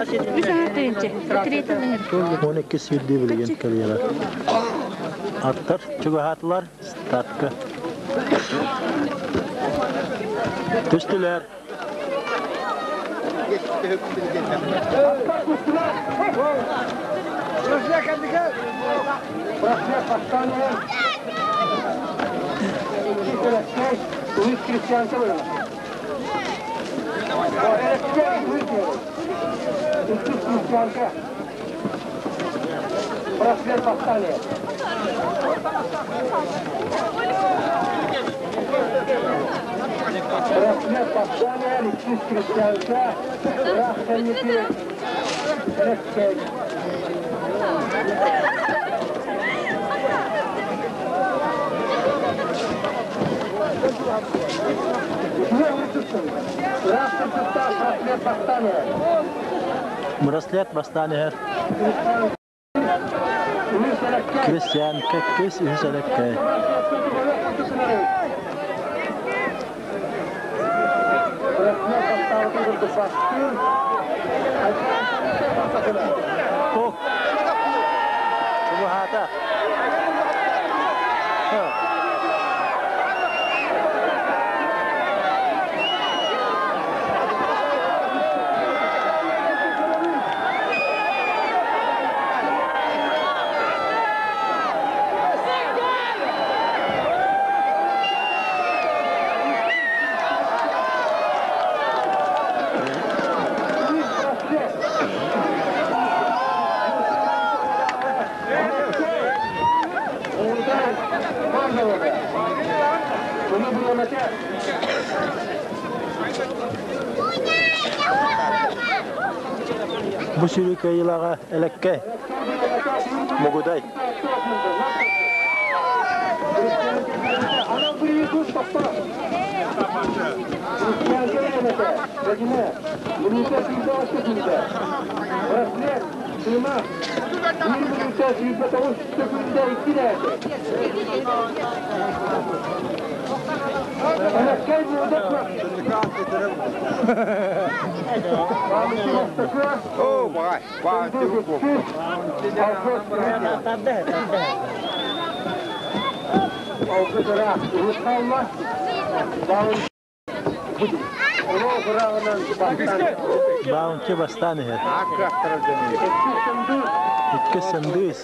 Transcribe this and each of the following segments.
12 сүүрдүү билигин кэлиэҕэ. Аттар чугаһаатылар стартка. Түстүлэр. Браслет бастаан иһэр. Крестьян кэккис үһүс элэккэй. Ох! Чугаһаата. Бу сүрү кыайыылааҕа Элэккэй, Мугудай. Баунти бастаан иһэр. Икки сындыыс.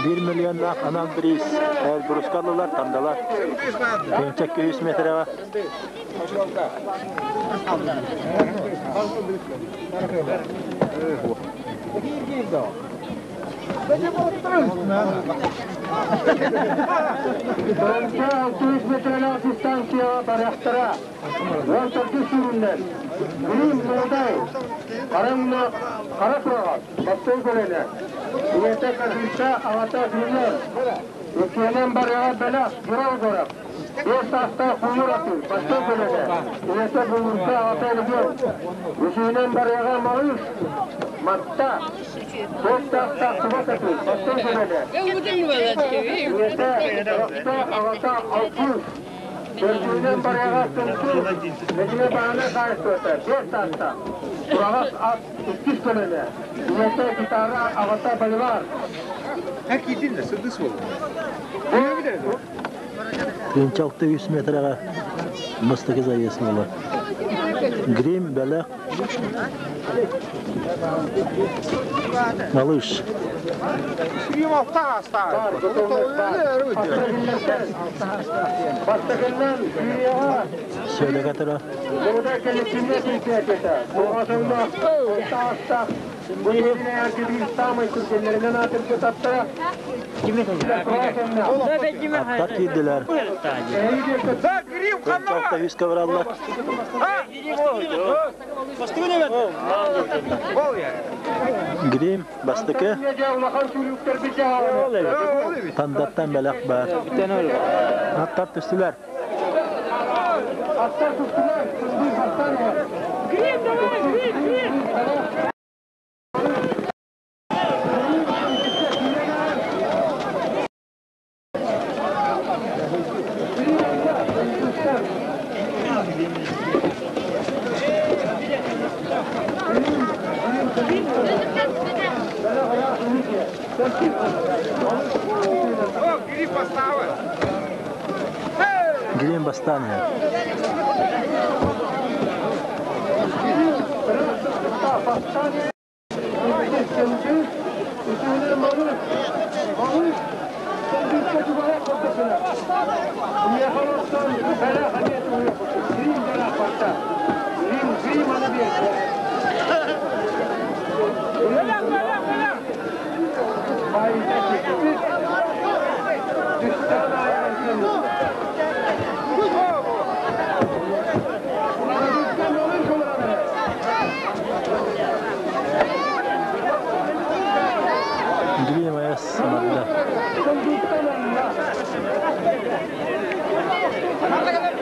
Биир миллионнаах анал бириис Эльбруска ыллылар, тандалар. 200 метрэҕэ. Тыынча 600 метрэҕэ бастакы заезд буолар. Грим бэлэх Малыш. Сөйлөге тура. Аттар киирдилэр. 600 бараллар. Грим бастакы. Тандаттан бэлэх баар. Аттар түстүлэр. Грим, давай, грим, грим! Грим бастаан иһэр. Грим айас барда. Давай, давай, давай!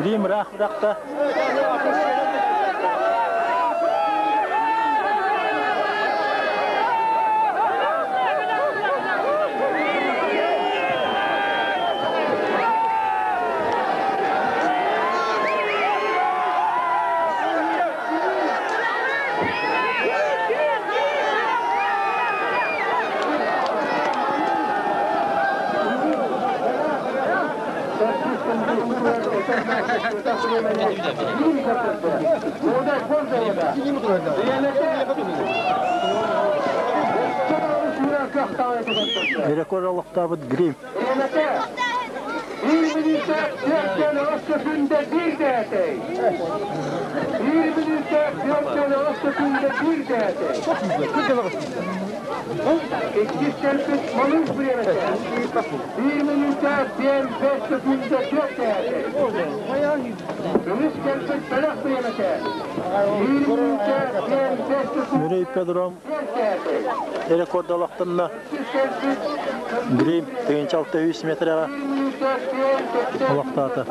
Грим ыраах бырахта. Рекорд олохтообут Грим. Мүрү ипподром рекорд олохтонно. Грим 1600 метрэҕэ олохтоото.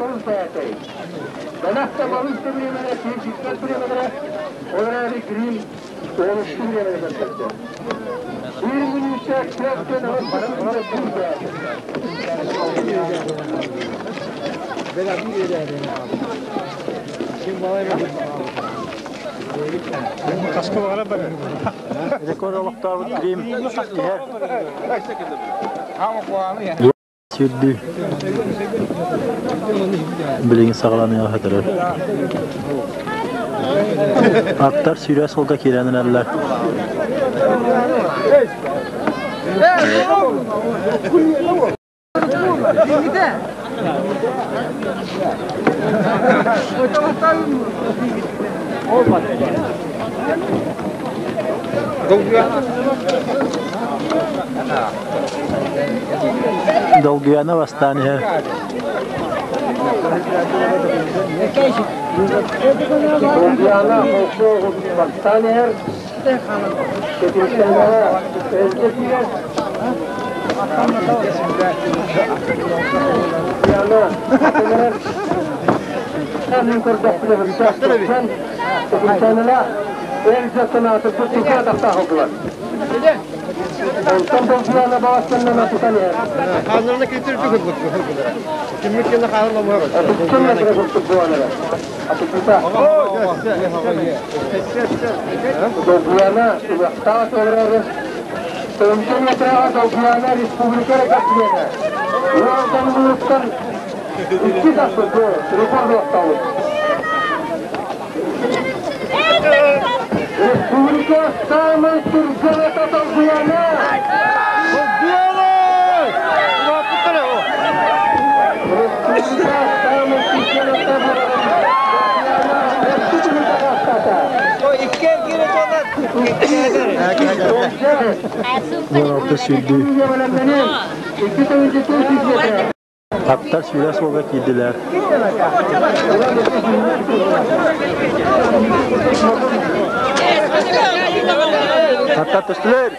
Рекорд олохтообут Грим иһэр. Сүүрдүү билигин саҕаланыаҕа сытар. Аттар сүүрэ суолга киирэн эрэллэр. Долгуйана бастаан иһэр. Долгуйаана холкуо бастаан иһэр. Тэтимсээнэҕэ эрдэ киирэр. Долгуйаана атын эрэр. Мин көрдөхпүнэ бүтээхтэн Тэтимсээнэлээх эр дьон аатырбыт тука атахтаах ылдылар. Онтон Долгуйаана баҕастаннана тутан иһэр. Хааннарына кииртирдик ылбыт Киммит кэннэ хаалан омуһар. Атыттан метре курдук буолан эрэр. Атыппыта. Долгуйаана Улахтаах олорор. Тыһыынча метрэҕэ Долгуйаана республика рекордсмена. Уолдан улуустан икки тахсыт бу рекорд олохтообут. Республика самай түргэн ата Долгуйаана! Долгуйаана! Республика самай түргэн ата Долгуйаана республикаҕа астаата. 16 сүүрдүү. Аттар сүүрэ суолга киирдилэр. Аттар түстүлэр.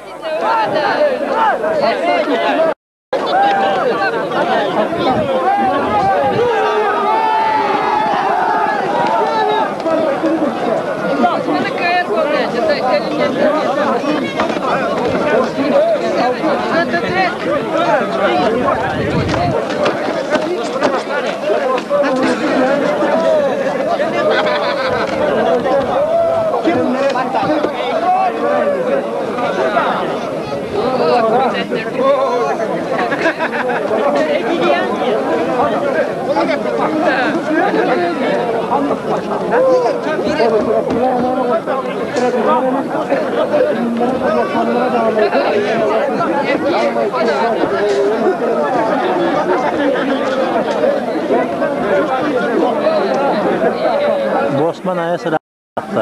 Босман айа сыраахта.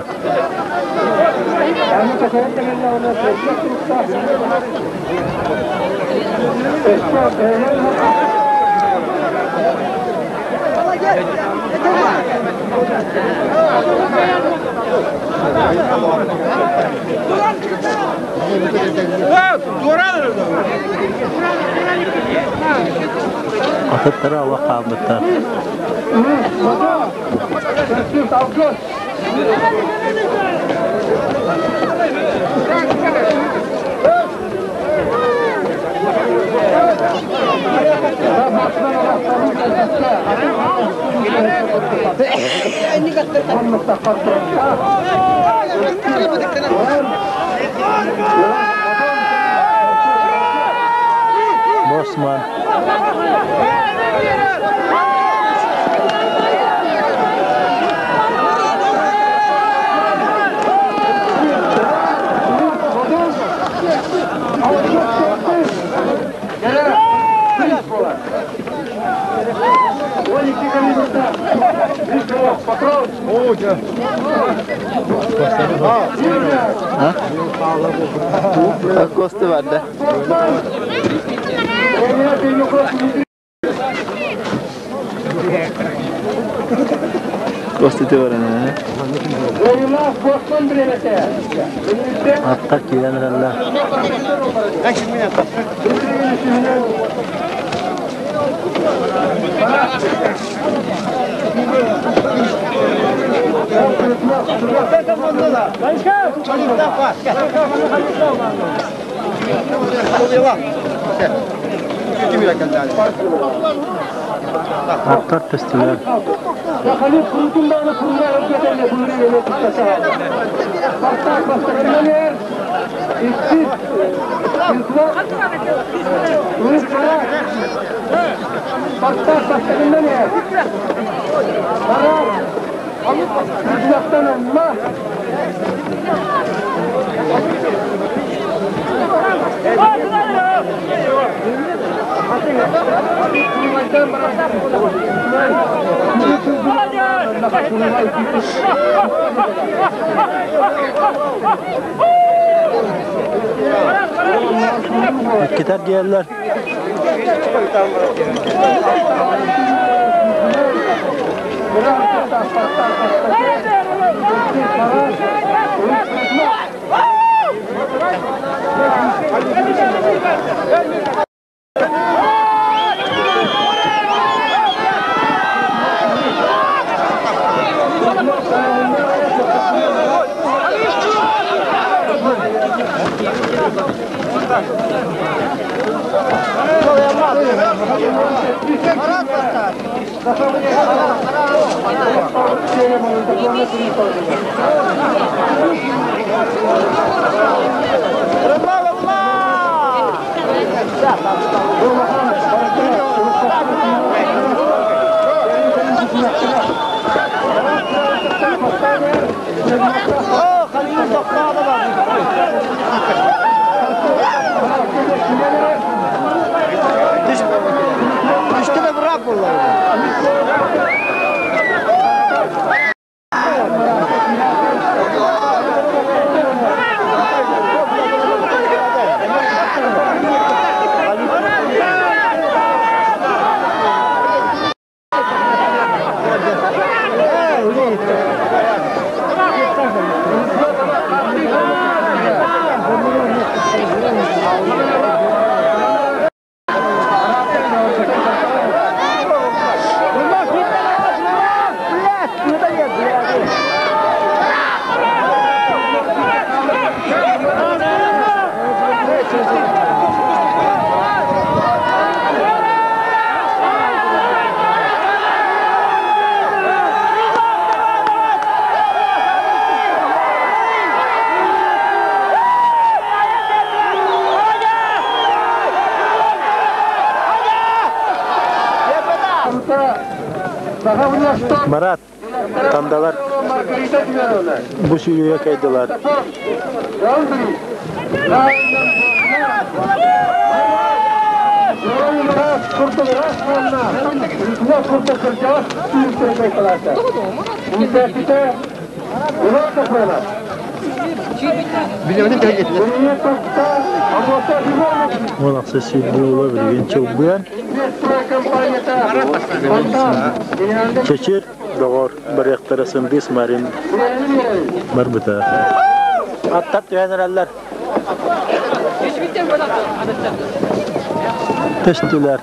Атыттара олох хаалбыттар. Босман. Косты бар да. Косты te var ana. Аттар киирэн эрэллэр. Аттар түстүлэр. Иккитэр диэллэр. Марат, Тандалар бу сүүрүүгэ кыайдылар. Уон ахсыс сүүрдүү уола билигин чылбыан. Чэчир доҕор барыахтара сындыыс Марин барбыта. Аттар түһэн эрэллэр. Түстүлэр.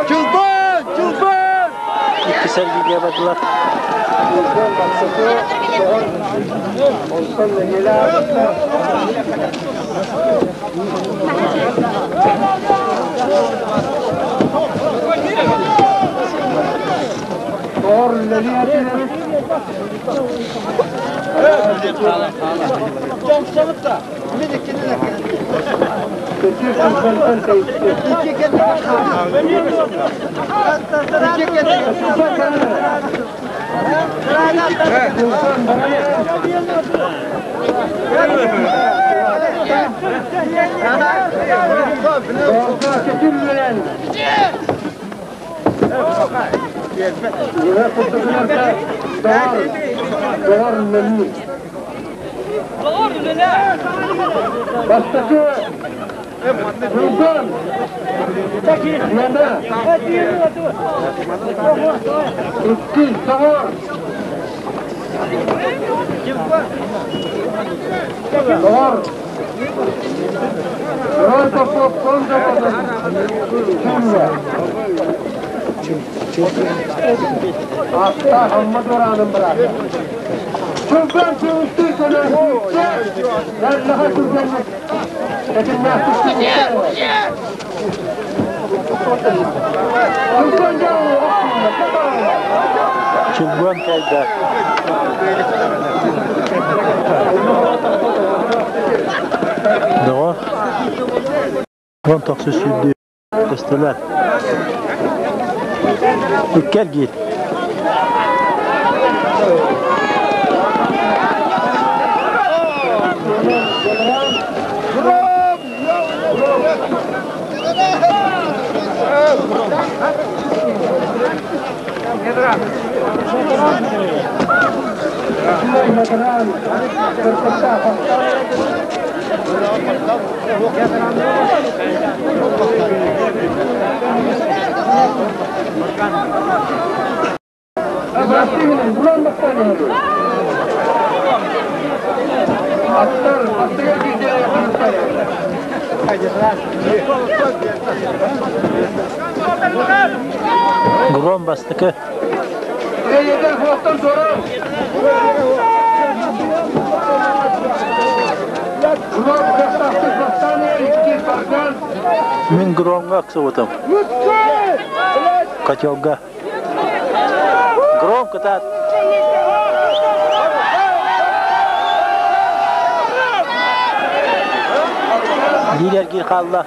Чулбан! Чулбан! Икки сэргигэ бардылар. Чулбан сүүстүү Наһаа түргэнник тэтимнээхтик Чулбан кайда. Доҕор, уон тохсус сүүрдүү көстөлөр. Икки эргиир. Гром бастакы. Мин Громҥа ыксыбытым. Котелга. Гром кытаат. Биир эргиир хаалла.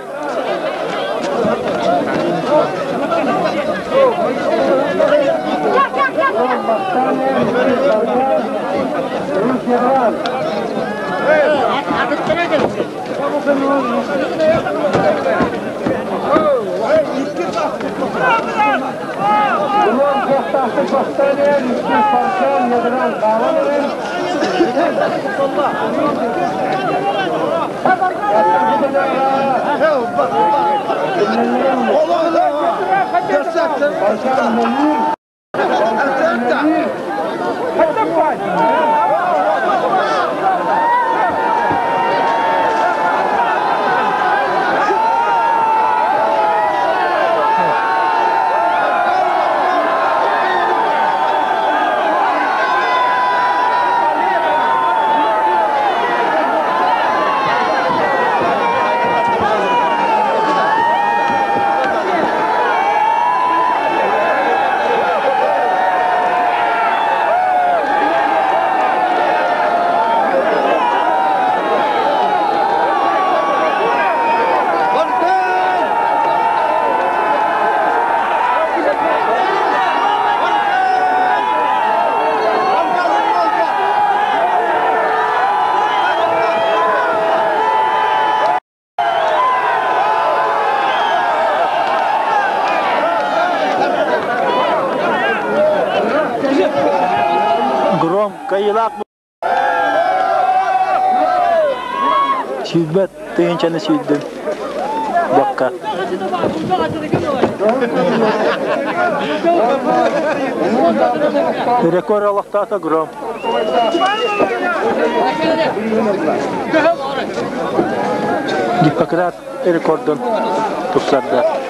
Гром кыайыылаах Сүүрбэт тыһыынчаны сүүрдүм бокка. Рекорд олохтоото Гром. Гиппократ рекордун тупсарда.